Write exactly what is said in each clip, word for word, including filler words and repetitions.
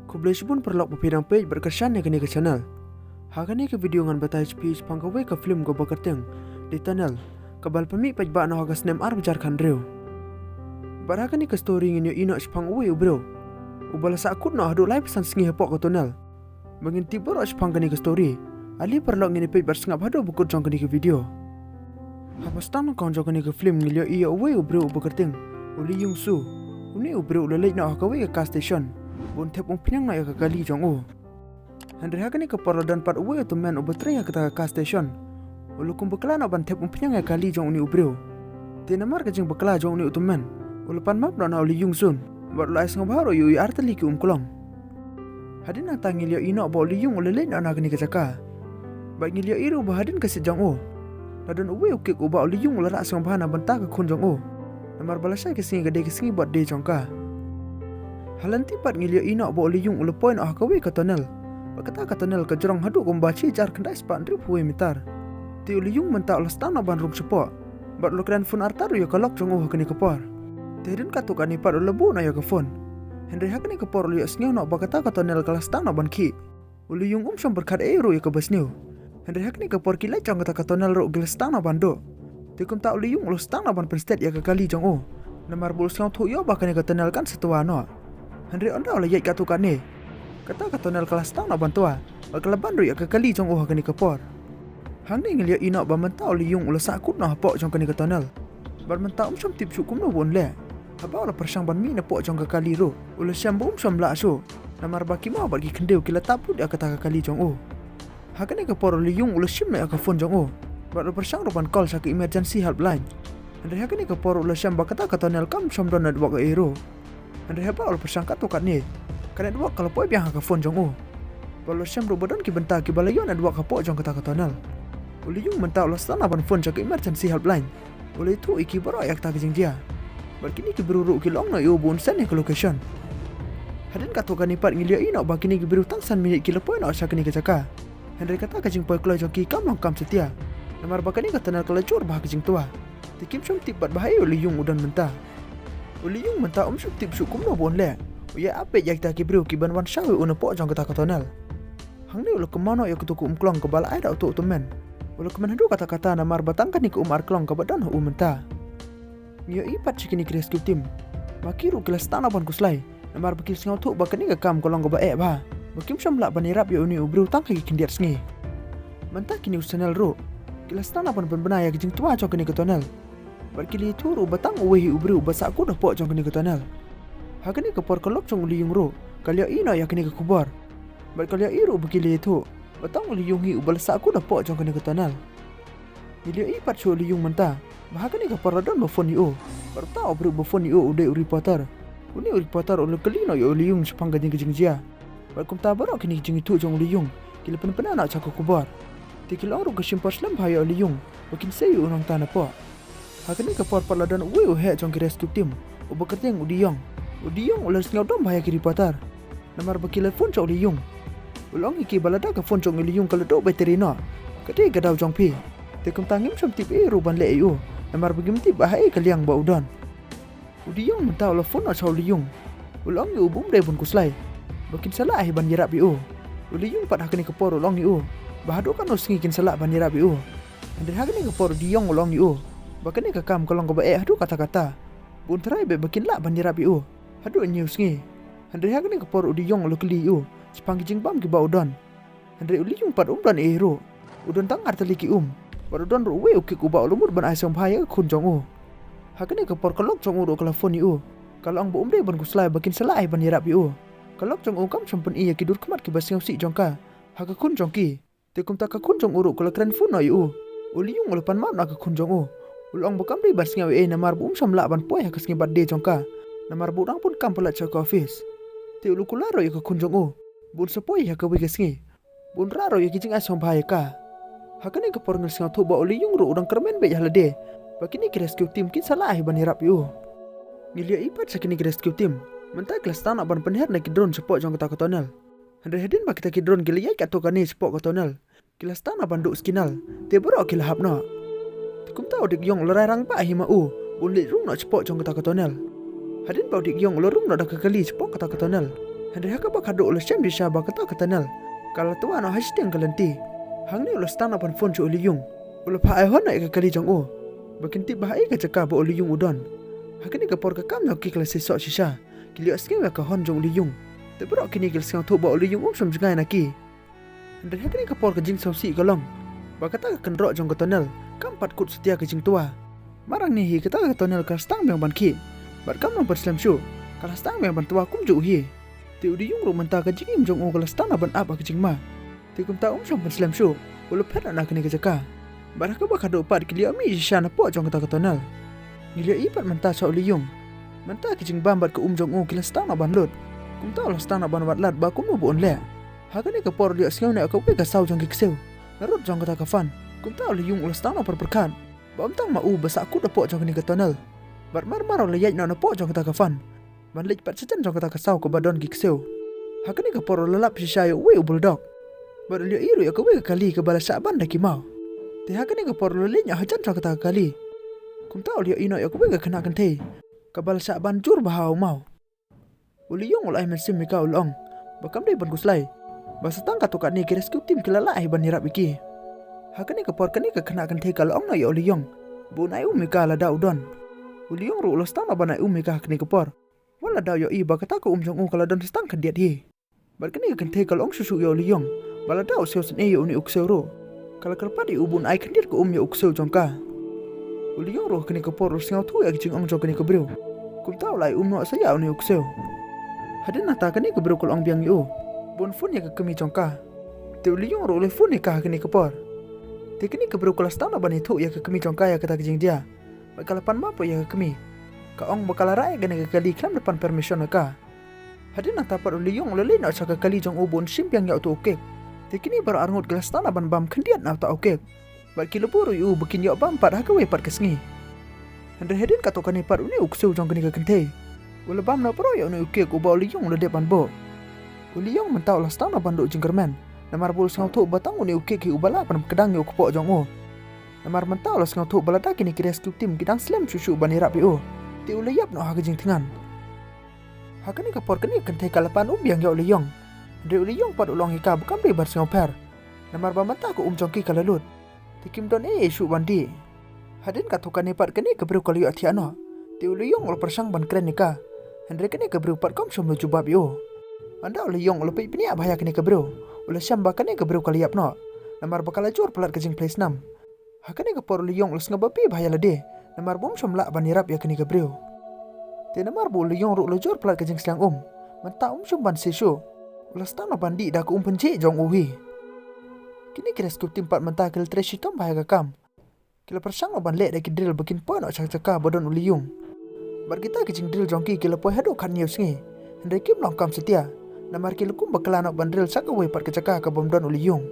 Khublei shibun paralok ba phi dang peit bad kyrshan ïa kane ka channel. Ha kane ka video ngan batai sha phi shaphang kawei ka film kaba kyrteng The Tunnel, kaba la pynmih paidbah noh ha ka snem ar hajar khathynriew. Bad ha kane ka story ngin ïohi noh shaphang uwei u briew uba la sahkut noh haduh laiphew san sngi hapoh ka tunnel. Ba ngin tip baroh shaphang kane ka story, ale paralok ngin ïa peit bad sngap haduh ba kut jong kane ka video. Haba sdang nyngkong jong kane ka film ngi la ïohi ïa uwei u briew uba kyrteng u Lee Young Soo. Une u briew u la leit noh ha kawei ka car station ban thep umphniang noh ïa ka kali jong u. Hynrei ha kane ka por la don pat uwei u tymmen uba trei ha kata ka car station. U la kum bakla noh ban thep umphniang ïa ka kali jong une u briew. Te namar ka jingbakla jong une u tymmen, u la pan map noh na u Lee Young Soo bad u la ai sngewbha ruh ïa u ïa artylli ki umklong. Hadien nangta ngi la ïohi noh ba u Lee Young u la leit noh na kane ka jaka. Bad ngi la ïohi ruh ba hadien ka siej jong u, la don uwei u kik uba u Lee Young u la rah sngewbha na bynta ka khun jong u, namar ba lashai ka sngi ka dei ka sngi birthday jong ka. Ha lynti pat ngi la ïohi noh ba u Lee Young u la poi noh ha kawei ka tunnel. Bad kata ka tunnel ka jrong haduh kumba shi hajar khyndai spah hynriewphew wei mitar. Te u Lee Young mynta u la sdang noh ban rung shapoh bad u la kren phone artat ruh ïa ka lok jong u ha kane ka por. Te hadien katto katne pat u la buh noh ïa ka phone. Hynrei ha kane ka por u la ïohsngew noh ba kata ka tunnel ka la sdang noh ban khih. U Lee Young um shym pyrkhat ei ruh ïa kaba sniew. Hynrei ha kane ka por ki light jong kata ka tunnel ruh ki la sdang noh ban duh. Te kumta u Lee Young u la sdang noh ban pynstet ïa ka kali jong u, namar ba u la sngewthuh ïoh ba kane ka tunnel kan sa twa noh. Hynrei ynda u la ïaid katto katne, kata ka tunnel ka la sdang noh ban twa bad ka la ban ruh ïa ka kali jong u ha kane ka por. Hangne ngi la ïohi noh ba mynta u Lee Young u la sahkut noh hapoh jong kane ka tunnel. Bad mynta um shym tip shuh kumno ba un leh. Haba u la pyrshang ban mih napoh jong ka kali ruh, u la shem ba um shym lah shuh, namar ba ki maw bad ki khyndew ki la tap lut ïa kata ka kali jong u. Ha kane ka por u Lee Young u la shim noh ïa ka phone jong u bad u la pyrshang ruh ban call sha ka emergency helpline. Hynrei ha kane ka por u la shem ba kata ka tunnel kam shym don network ei ruh. Hynrei haba u la pyrshang katto katne, ka network ka la poi biang ha ka phone jong u. Bad u la shem ruh ba don ki bynta kiba la ïoh network hapoh jong kata ka tunnel. U Lee Young mynta u la sdang noh ban phone sha ka emergency helpline. U la ïathuh ïa ki baroh ïa kata ka jingjia. Bad kine ki briew ruh ki la ong noh ïa u ba un send ïa ka location. Hadien katto katne pat ngi la ïohi noh ba kine ki briew tang san minit ki la poi noh sha kane ka jaka. Hynrei kata ka jingpoi kloi jong ki kam long kam satia, namar ba kane ka tunnel ka la jur bha ha ka jingtwa. Te kim shym tip pat ba haei u Lee Young u don mynta. U Lee Young mynta um shym tip shuh kumno ba un leh. U ïa ap beit ïa kita ki briew kiban wan shaw ïa u napoh jong kata ka tunnel. Hangne u la kynmaw noh ïa kato ka umklong kaba la ai da uto u tymmen. U la kmen haduh katta katta namar ba tang kane ka um ar klong kaba don ha u mynta. Ngi ïohi pat sha kine ki rescue team, ma ki ruh ki la sdang noh ban khuslai, namar ba ki la sngewthuh ba kane ka kam ka long kaba eh bha, ba kim shym lah ban ïarap ïa une u briew tang ha ki khyndiat sngi. Mynta kine u Sanel ruh ki la sdang noh ban pynbna ïa ka jingtwa jong kane ka tunnel. Bad ki la ïathuh ruh ba tang uwei hi u briew uba sahkut hapoh jong kane ka tunnel. Ha kane ka por ka lok jong u Lee Young ruh ka la ïohi noh ïa kane ka khubor. Bad ka la ïohi ruh ba ki la ïathuh ba tang u Lee Young hi uba la sahkut hapoh jong kane ka tunnel. Ngi la ïohi pat sha u Lee Young mynta ba ha kane ka por la don ba phone ïa u. Bad uta u briew ba phone ïa u u dei u reporter. Une u reporter u la kylli noh ïa u Lee Young shaphang kane ka jingjia. Bad kumta baroh kine ki jingïathuh jong u Lee Young ki la pynpyneh noh sha ka khubor. Te ki la ong ruh ka shim por slem bha ïa u Lee Young ba kin sei ïa u nangta napoh. Ha kane ka por pat la don uwei u heh jong ki rescue team uba kyrteng u De Jong. U De Jong u la sngewdom bha ïa ki reporter, namar ba ki la phone sha u Lee Young. U la ong ïa ki ba lada ka phone jong u Lee Young ka la duh battery noh, ka dei ka daw jong phi. Te kumta ngim shym tip ei ruh ban leh ïa u, namar ba ngim tip ba haei ka liang ba u don. U De Jong mynta u la phone noh sha u Lee Young. U la ong ïa u ba um dei ban khuslai, ba kin sa lah hi ban ïarap ïa u. U Lee Young pat ha kane ka por u la ong ïa u ba haduh katno sngi kin sa lah ban ïarap ïa u. Hynrei ha kane ka por u De Jong u la ong ïa u ba kane ka kam ka long kaba eh haduh katta katta, ba un tharai beit ba kin lah ban ïarap ïa u haduh hynñiew sngi. Hynrei ha kane ka por u De Jong u la kylli ïa u shaphang ki jingbam kiba u don. Hynrei u Lee Young pat um don ei ruh. U don tang artylli ki um. Bad u don ruh uwei u kik uba u la mut ban ai sngewbha ïa ka khun jong u. Ha kane ka por ka lok jong u ruh ka la phone ïa u. Ka la ong ba um dei ban khuslai ba kin sa lah hi ban ïarap ïa u. Ka lok jong u kam shym pyni ïa ki dur khmat kiba sngewsih jong ka ha ka khun jong ki. Te kumta ka khun jong u ruh ka la kren phone noh ïa u. U Lee Young u la pan map noh ka khun jong u. U la ong ba kam dei ban sngew ei ei namar ba um shym lah ban poi ha ka sngi birthday jong ka, namar ba u dang bun kam palat sha ka office. Te u la kular ruh ïa ka khun jong u ba un sa poi ha kawei ka sngi, ba un rah ruh ïa ki jingai sngewbha ïa ka. Ha kane ka por ngi la sngewthuh ba u Lee Young ruh u dang kyrmen beit ha lade ba kine ki rescue team kin sa lah hi ban ïarap ïa u. Ngi la ïohi pat sha kine ki rescue team mynta ki la sdang noh ban pynher na ki drone shapoh jong kata ka tunnel. Hynrei hadien ba kita ki drone ki la ïaid katto katne shapoh ka tunnel, ki la sdang noh ban duh signal, te baroh ki la hap noh. Te kumta u De Jong u la rai rangbah hi ma u ba un leit rung noh shapoh jong kata ka tunnel. Hadien ba u De Jong u la rung noh da ka kali shapoh kata ka tunnel, Hynrei ha kaba khadduh u la shem shisha ba kata ka tunnel ka la twa noh ha shiteng ka lynti. Hangne u la sdang noh ban phone sha u Liong. U la phah ai hon noh ïa ka kali jong u ba kin tip bha ïa ka jaka ba u Liong u don. Ha kane ka por ka kam jong ki ka la seisoh shisha. Ki la ïohsngew ïa ka hon jong u Liong. Te baroh kine ki la sngewthuh ba u Liong um shym jngai na ki. Hynrei ha kane ka por ka jingsngewsih ka long ba kata ka kynroh jong ka tunnel kam pat kut satia ka jingtwa. Mar hangne hi kata ka tunnel ka la sdang biang ban khih bad kam long ban slem shuh, ka la sdang biang ban twa kumjuh hi. Te u Liong ruh mynta ka jingim jong u ka la sdang ban ap ha ka jingma. Te kumta um shym ban slem shuh, u la phet noh na kane ka jaka. Bad ha kaba khadduh pat ki la ïoh mih shisha napoh jong kata ka tunnel. Ngi la ïohi pat mynta sha u Liong. Mynta ka jingbam bad ka um jong u ki la sdang noh ban lut. Kumta u la sdang noh ban wad lad ba kumno ba un leh. Ha kane ka por u la ïohsngew noh ïa kawei ka saw jong ki ksiew na rud jong kata ka fan. Kumta u Liong u la sdang noh ban pyrkhat ba ym tang ma u ba sah kut hapoh jong kane ka tunnel. Bad mar mar u la ïaid noh napoh jong kata ka fan ban leit pat shajan jong kata ka saw kaba don ki ksiew. Ha kane ka por u la lap shisha ïa uwei u bulldog. Bad u la ïohi ruh ïa kawei ka kali kaba la shah ban da ki maw. Te ha kane ka por u la leit noh hajan jong kata ka kali. Kumta u la ïohi noh ïa kawei ka khynnah kynthei kaba la shah ban jur bha ha u maw. U Liong u la ai mynsiem ïa ka, u la ong ba kam dei ban khuslai, ba sa tang katto katne ki rescue team ki la lah hi ban ïarap ïa ki. Ha kane ka por kane ka khynnah kynthei ka la ong noh ïa u Liong ba un ai um ïa ka lada u don. U Liong ruh u la sdang noh ban ai um ïa ka ha kane ka por. Wat la da u ïohi ba kata ka um jong u ka la don tang khyndiat hi. Bad kane ka kynthei ka la ong shuh shuh ïa u Liong ba lada u sngewsynei ïa une u ksiew ruh, ka la kyrpad ïa u ba un ai khyndiat ka um ïa u ksiew jong ka. U Liong ruh ha kane ka por u la sngewthuh ïa ka jingong jong kane ka briew. Kumta u la ai um noh sa ïa une u ksiew. Hadien nangta kane ka briew ka la ong biang ïa u ba un phone ïa ka kmie jong ka. Te u Liong ruh u la phone ïa ka ha kane ka por. Te kane ka briew ka la sdang noh ban ïathuh ïa ka kmie jong ka ïa kata ka jingdia. Bad ka la pan map ïa ka kmie. Ka ong ba ka la rah ïa kane ka kali khlem da pan permission na ka. Hadien nangta pat u Liong u la leit noh sha ka kali jong u ba un shim biang ïa uto u cake. Te kine baroh arngut ki la sdang noh ban bam khyndiat na uta u cake. Bad ki la buh ruh ïa u ba kin ïoh bam pat ha kawei pat ka sngi. Hynrei hadien katto katne pat une u ksiew jong kane ka kynthei u la bam noh baroh ïa une u cake uba u Liong u la dep ban buh. U Liong mynta u la sdang noh ban duh jingkyrmen. Namar ba u la sngewthuh ba tang une u cake hi uba lah ban pynkdang ïa u kpoh jong u. Namar mynta u la sngewthuh ba lada kine ki rescue team ki dang slem shuh shuh ban ïarap ïa u, te u la ïap noh ha ka jingthngan. Ha kane ka por kane ka kynthei ka la pan um biang ïa u Liong. Hynrei u Liong pat u la ong ïa ka ba kam dei ban sngewpher. Namar ba mynta ka um jong ki ka la lut. Te kim don ei ei shuh ban dih. Hadien katto katne pat kane ka briew ka la ïohthiah noh. Te u Liong u la pyrshang ban kren ïa ka. Hynrei kane ka briew pat kam shym la jubab ïa u. Ynda u Liong u la peit bniah bha ïa kane ka briew, u la shem ba kane ka briew ka la ïap noh. Namar ba ka la jur palat ka jingphlei snam. Ha kane ka por u Liong u la sngewbabe bha ïa lade, namar ba um shym lah ban ïarap ïa kane ka briew. Te namar ba u Liong ruh u la jur palat ka jingsliang um, mynta um shym ban siew shuh. U la sdang noh ban dih da ka um pynjhieh jong u hi. Kine ki rescue team pat mynta ki la trei shitom bha ïa ka kam. Ki la pyrshang noh ban leh da ki drill ba kin poi noh sha ka jaka ba don u Liong. Bad kita ki jingdrill jong ki ki la poi haduh khathynñiew sngi. Hynrei kim long kam satia. Namar ki la kum bakla noh ban drill sha kawei pat ka jaka ka bym don u Liong.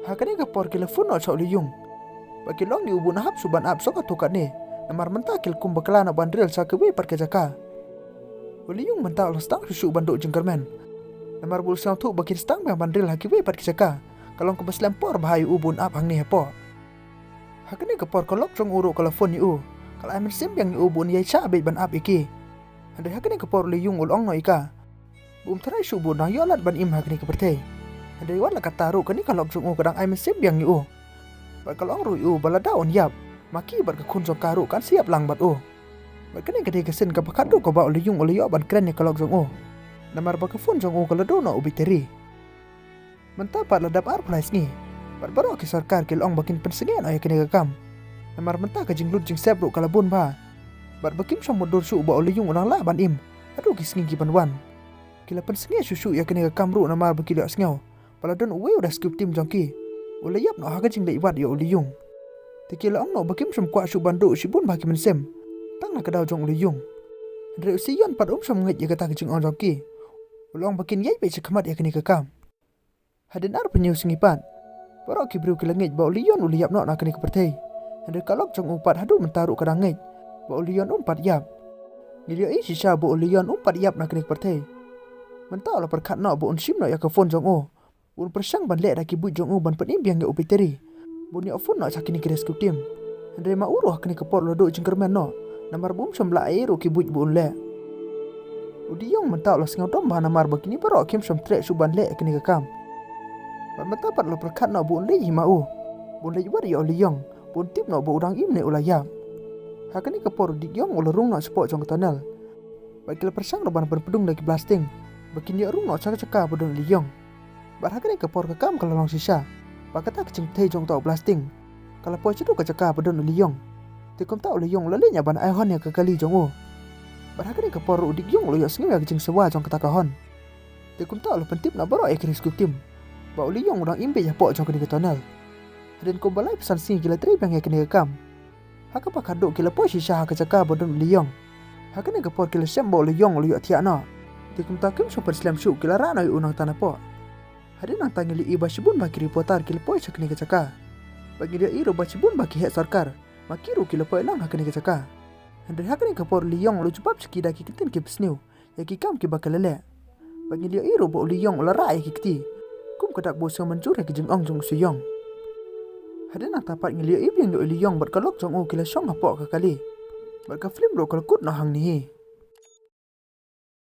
Ha kane ka por ki la phone noh sha u Liong. Bad ki la ong ïa u ba un hap shuh ban ap sha katto katne. Namar mynta ki la kum bakla noh ban drill sha kawei pat ka jaka. U Liong mynta u la sdang shuh shuh ban duh jingkyrmen. Namar ba u la sngewthuh ba kin sdang biang ban drill ha kiwei pat ki jaka, ka long kaba slem por bha ïa u ba un ap hangne hapoh. Ha kane ka por ka lok jong u ruh ka la phone ïa u. Ka la ai mynsiem biang ïa u ba un ïai shah beit ban ap ïa ki. Hynrei ha kane ka por u Liong u la ong noh ïa ka ba um tharai shuh ba un dang ïoh lad ban im ha kane ka pyrthei. Hynrei wat la katta ruh kane ka lok jong u ka dang ai mynsiem biang ïa u. Bad ka la ong ruh ïa u ba lada un ïap, ma ki bad ka khun jong ka ruh kan sa ïap lang bad u. Bad kane ka dei ka sien kaba khatduh kaba u Liong u la ïoh ban kren ïa ka lok jong u. Namar ba ka phone jong u ka la duh noh u battery. Mynta pat la dap arphew lai sngi. Bad baroh ki sorkar ki la ong ba kin pynsangeh noh ïa kane ka kam. Namar mynta ka jinglut jingsep ruh ka la bun bha. Bad ba kim shym mutdur shuh ba u Liong u dang lah ban im haduh ki sngi ki ban wan. Ki la pynsangeh shuh shuh ïa kane ka kam ruh namar ba ki la ïohsngew ba la don uwei u rescue team jong ki u la ïap noh ha ka jingleit wad ïa u Liong. Te ki la ong noh ba kim shym kwah shuh ban duh shibun bha ki mynsiem tang na ka daw jong u Liong. Hynrei u Siyon pat um shym ngeit ïa kata ka jingong jong ki. U la ong ba kin ïai beit shakhmat ïa kane ka kam. Hadien arphew hynñiew sngi pat, baroh ki briew ki la ngeit ba u Liong u la ïap noh na kane ka pyrthei. Hynrei ka lok jong u pat haduh mynta ruh ka dang ngeit ba u Liong um pat ïap. Ngi la ïohi shisha ba u Liong um pat ïap na kane ka pyrthei. Mynta u la pyrkhat noh ba un shim noh ïa ka phone jong u. Un pyrshang ban leh da ki buit jong u ban pynim biang ïa u battery ba un ïoh phone noh sha kine ki rescue team. Hynrei ma u ruh ha kane ka por u la duh jingkyrmen noh namar ba um shym lah ei ei ruh ki buit ba un leh. U Lee Yong mynta u la sngewdom bha namar ba kine baroh kim shym treh shuh ban leh kane ka kam. Bad mynta pat u la pyrkhat noh ba un leit hi ma u, ba un leit wad ïa u Lee Yong, ba un tip noh ba u dang im ne u la ïap. Ha kane ka por u Dik Yong u la rung noh shapoh jong ka tunnel. Bad ki la pyrshang ruh ban pynpdung da ki blasting ba kin ïoh rung noh sha ka jaka ba don u Lee Yong. Bad ha kane ka por ka kam ka la long shisha, bad kata ka jingpyrthei jong uta u blasting ka la poi shaduh ka jaka ba don u Lee Yong. Te kumta u Lee Yong u la leit noh ban ai hon ïa ka kali jong u. Bad ha kane ka por ruh u Dik Yong u la ïohsngew ïa ka jingsawa jong kata ka hon. Te kumta u la pyntip noh baroh ïa ki rescue team ba u Lee Yong u dang im beit hapoh jong kane ka tunnel. Hadien kumba laiphew san sngi ki la trei biang ïa kane ka kam, ha kaba khatduh ki la poi shisha ha ka jaka ba don u Lee Yong. Ha kane ka por ki la shem ba u Lee Yong u la ïohthiah noh. Te kumta kim shym pynslem shuh, ki la rah noh ïa u nangta napoh. Hadien nangta ngi la ïohi ba shibun bha ki reporter ki la poi sha kane ka jaka. Bad ngi la ïohi ruh ba shibun bha ki heh sorkar ma ki ruh ki la poi lang ha kane ka jaka. Hynrei ha kane ka por u Lee Yong u la jubab sha ki da ki ktien ki basniew ïa ki kam kiba ki la leh. Bad ngi la ïohi ruh ba u Lee Yong u la rah ïa ki kti kum ka dak ba u sngewmynjur ïa ki jingong jong u Soo Yong. Hadien nangta pat ngi la ïohi biang ïa u Lee Yong bad ka lok jong u ki la shong hapoh ka kali. Bad ka film ruh ka la kut noh hangne hi.